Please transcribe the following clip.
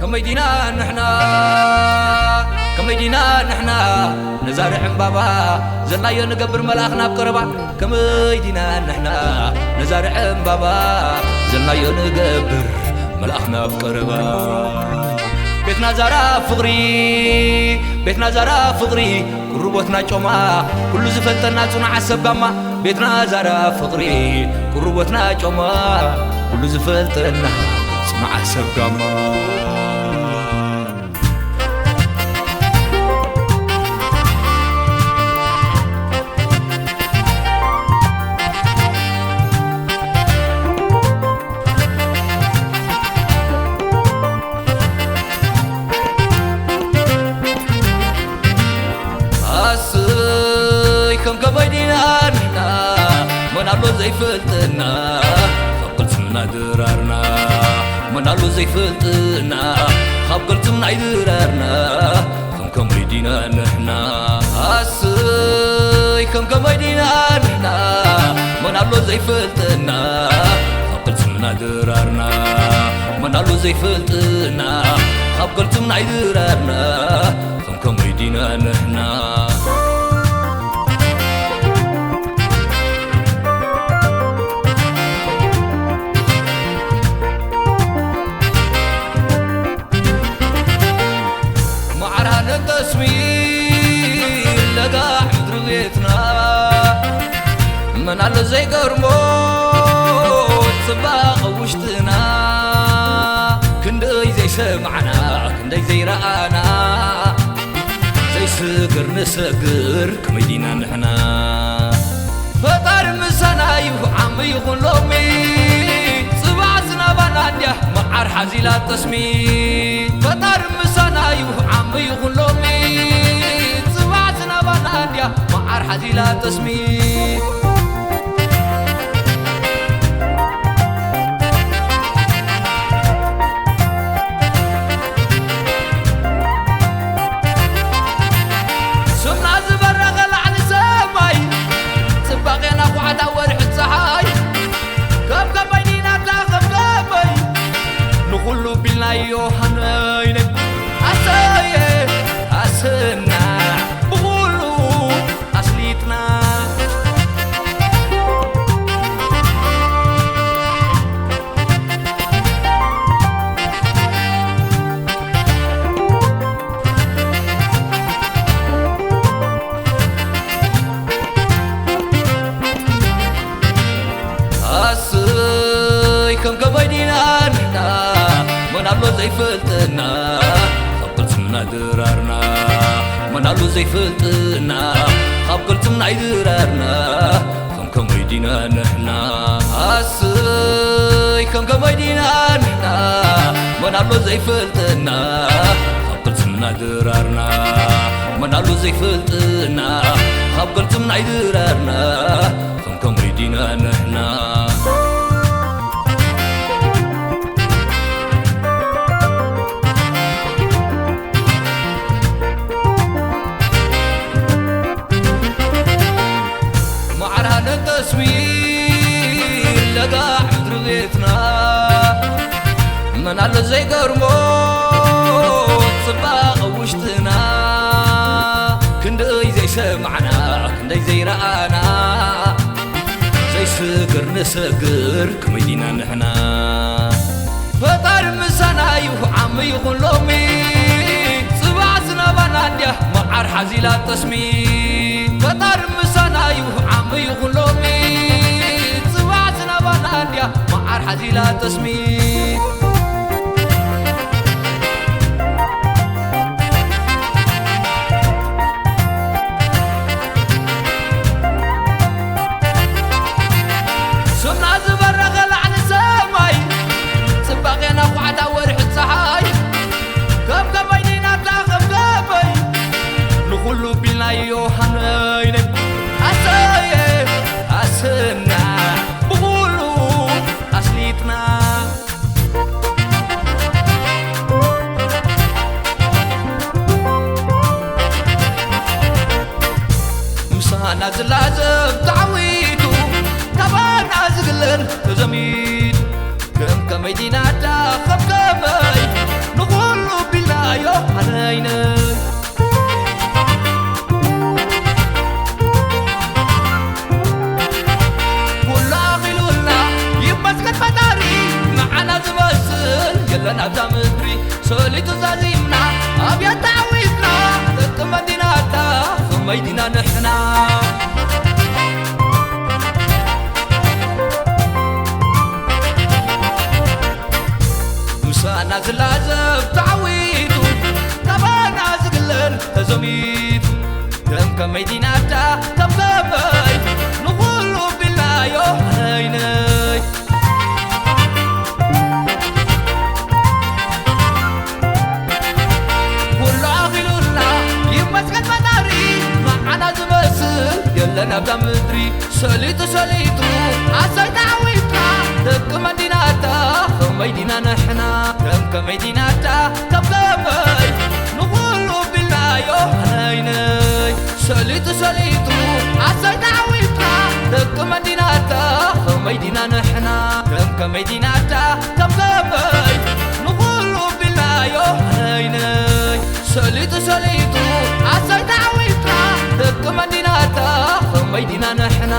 ከመይ ዲና ንሕና፣ ከመይ ዲና ንሕና፣ ነዛሪ ዕምባባ ዘልናዮ ንገብር መልኣኽ ናብ ቀረባ። ከመይ ዲና ንሕና፣ ነዛሪ ዕምባባ ዘልናዮ ንገብር መልኣኽ ናብ ቀረባ። ቤትና ዛራ ፍቕሪ፣ ቤትና ዛራ ፍቕሪ፣ ቁርቦትና ጮማ፣ ኩሉ ዝፈልጠና ጽኑዓ ሰብ ጋማ። ቤትና ዛራ ፍቕሪ፣ ቁርቦትና ጮማ፣ ኩሉ ዝፈልጠና ጽኑዓ ሰብ ጋማ። ኣሰይ ከም ከመይ ዲና ንሕና፣ መን ኣሎ ዘይፈልጠና፣ ካብ ቅልጽምና ድራርና። መን ኣሎ ዘይፈልጠና፣ ካብ ቅልጽምና ይድራርና። ከም ከመይ ዲና ንሕና፣ ኣሰይ ከም ከመይ ዲና ንሕና፣ መን ኣሎ ዘይፈልጠና፣ ካብ ቅልጽምና ድራርና። መን ኣሎ ዘይፈልጠና፣ ካብ ቅልጽምና ይድራርና። ከም ከመይ ዲና ንሕና። መዓር ሃለን ጠስሚ ለጋዕ ምድሪ ቤትና፣ መን ኣሎ ዘይገርሞ ጽባቐ ውሽጥና። ክንደይ ዘይሰማዕና፣ ክንደይ ዘይረኣና፣ ዘይስግር ንሰግር ከመይ ዲና ንሕና። ፈጣሪ ምሳና እዩ ዓሚ ይኹን ሎሚ፣ ጽባሕ ዝናባና እንድያ መዓር ሓዚላ ጠስሚ። ፈጣሪ ምሳና እዩ ዓሚ ይኹን ሎሚ፣ ጽባሕ ዝናባና እንድያ መዓር ሓዚላ ጠስሚ። ስምና ዝበረኸ ላዕሊ ሰማይ፣ ጽባቄና ኳዕታ ወርሒ ጸሓይ። ከም ከመይ ዲናታ ከም ከመይ፣ ንኹሉ ቢልናዮ ሃነይነይ። ኣሰየ ኣሰና ብኹሉ ኣስሊጥና። ኣሰይ ከም ከመይ ዲና ንሕና፣ መን ኣሎ ዘይፈልጠና፣ ካብ ቅልጽምና ድራርና። መን ኣሎ ዘይፈልጠና፣ ካብ ቅልጽምና ይድራርና። ከም ከመይ ዲና ንሕና፣ ኣሰይ ከም ከመይ ዲና ንሕና፣ መን ኣሎ ዘይፈልጠና፣ ካብ ቅልጽምና ድራርና። መን ኣሎ ዘይፈልጠና፣ ካብ ቅልጽምና ይድራርና። ከም ከመይ ዲና ንሕና። መዓር ሃለን ተስዊር ለጋዕ ምድሪ ቤትና፣ መን ኣሎ ዘይገርሞ ጽባቐ ውሽጥና። ክንደይ ዘይሰማዕና፣ ክንደይ ዘይረኣና፣ ዘይስግር ንሰግር ከመይ ዲና ንሕና። ፈጣሪ ምሳና እዩ ዓሚ ይኹን ሎሚ፣ ጽባሕ ዝናባና እንድያ መዓር ሓዚላ ጠስሚ። ፈጣሪ ምሳና እዩ ዓሚ ይኹን ሎሚ፣ ጽባሕ ዝናባና እንድያ መዓር ሓዚላ ጠስሚ። ስምና ዝበረኸ ላዕሊ ሰማይ፣ ጽባቐና ኳዕታ ወርሒ ጸሓይ። ከም ከመይ ዲናታ ከም ከመይ፣ ንኹሉ ቢልናዮ ሃነይነይ። ኣሰየ ኣሰና ብኹሉ ኣስሊጥና። ምሳና ዝላዘብ ተዓዊቱ፣ ካባና ዝግለል ተዘሚቱ። ከም ከመይ ዲናታ ከም ከመይ፣ ንኹሉ ኣነይነይ ኩሉ ኣኺሉልና ይመስገን ፈጣሪ፣ ንዓና ዝመስል የለን ኣብዛ ምድሪ። ሰሊጡ ዛዚምና ኣብያ ተዓዊትና፣ ደቂ መዲናታ ከመይ ዲና ንሕና? ምሳና ዝላዘብ ተዓዊቱ፣ ካባና ዝግለል ተዘሚቱ። ከም ከመይ ዲናታ ከም ከመይ ንኹሉ ቢልናዮ ነይነይ። ኩሉ ኣኺሉልና ይመስገን ፈጣሪ፣ ንዓና ዝመስል የለን ኣብዛ ምድሪ። ሰሊጡ ሰሊጡ ኣሳይ ተዓዊትና፣ ደቂ መን ዲናታ ከመይ ዲና ንሕና? ከም ከመይ ዲናታ ከም ከመይ ንኹሉ ቢልናዮ ነይነይ። ሰሊጡ ሰሊጡ ኣሳይ ተዓዊትና፣ ደቂ መን ዲናታ ከመይ ዲና ንሕና? ከም ከመይ ዲናታ ከም ከመይ ንኹሉ ቢልናዮ ነይነይ። ሰሊጡ ሰሊጡ ኣሳይ ተዓዊትና፣ ደቂ መን ዲናታ ከመይ ዲና ንሕና?